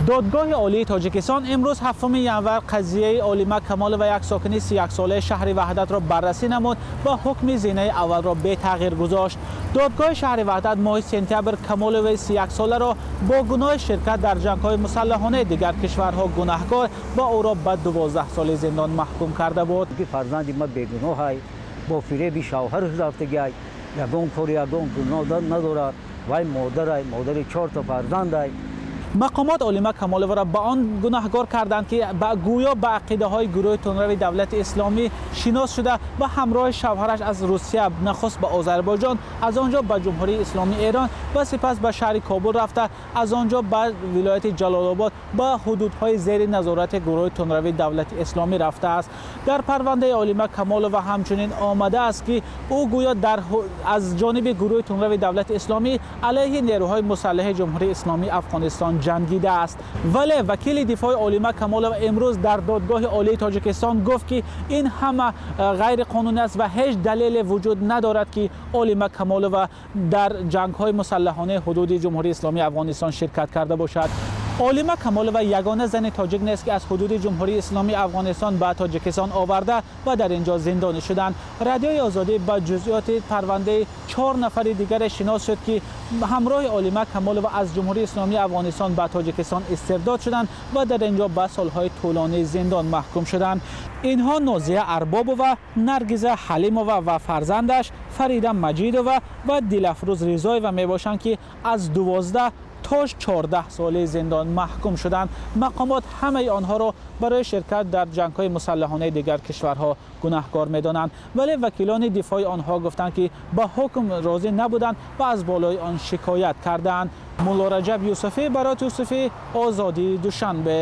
Додгоҳи Олии Тоҷикистон имрӯз, 7 январ, қазияи Олима Камолова, як сокини 31-солаи шаҳри Ваҳдатро баррасӣ намуд ва ҳукми зинаи аввалро бетағйир гузошт. Додгоҳи шаҳри Ваҳдат моҳи сентябр Камоловаи 31-соларо бо гуноҳи ширкат дар ҷангҳои мусаллаҳонаи дигар кишварҳо гунаҳкор ва ӯро ба 12 соли зиндон маҳкум карда буд. Фарзанди ма бегуноҳай, бо фиреби шавҳараш рафтагиай, ягон кор, ягон гуноҳ надорад. Вай модарай, модари чорта фарзандай. Мақомот Олима Камоловаро ба он гунаҳгор карданд, ки гӯё ба ақидаҳои гурӯҳи тундрави Давлати Исломӣ шинос шуда ва ҳамроҳи шавҳараш аз Русия нахуст ба Озарбойҷон, аз он ҷо ба Ҷумҳурии Исломии Эрон ва сипас ба шаҳри Кобул рафта, аз он ҷо ба вилояти Ҷалолобод, ба ҳудудҳои зери назорати гурӯҳи тундрави Давлати Исломӣ рафтааст. Дар парвандаи Олима Камолова ҳамчунин омадааст, ки ӯ гӯё аз ҷониби гурӯҳи тундрави Давлати Исломӣ алайҳи нерӯҳои мусаллаҳи Ҷумҳурии Исломии Афғонистон ҷангидааст. Вале вакили дифои Олима Камолова имрӯз дар Додгоҳи Олии Тоҷикистон гуфт, ки ин ҳама ғайриқонунӣ аст ва ҳеҷ далеле вуҷуд надорад, ки Олима Камолова дар ҷангҳои мусаллаҳонаи ҳудуди Ҷумҳурии Исломии Афғонистон ширкат карда бошад. Олима Камолова ягона зани тоҷик нест, ки аз ҳудуди Ҷумҳурии Исломии Афғонистон ба Тоҷикистон оварда ва дар ин ҷо зиндонӣ шуданд. Радиои Озодӣ ба ҷузъиёти парвандаи чор нафари дигаре шинос шуд, ки ҳамроҳи Олима Камолова аз Ҷумҳурии Исломии Афғонистон ба Тоҷикистон истирдод шуданд ва дар ин ҷо ба солҳои тӯлонии зиндон маҳкум шуданд. Инҳо Нозия Арбобова, Наргиза Ҳалимова ва фарзандаш, Фарида Маҷидова ва Дилафрӯз Ризоева мебошанд, ки аз 12 то 14 соли зиндон маҳкум шуданд. Мақомот ҳамаи онҳоро барои ширкат дар ҷангҳои мусаллаҳонаи дигар кишварҳо гунаҳкор медонанд, вале вакилони дифои онҳо гуфтанд, ки ба ҳукм розӣ набуданд ва аз болои он шикоят кардаанд. Муллораҷаб Юсуфӣ, Барот Юсуфӣ, Озодӣ, Душанбе.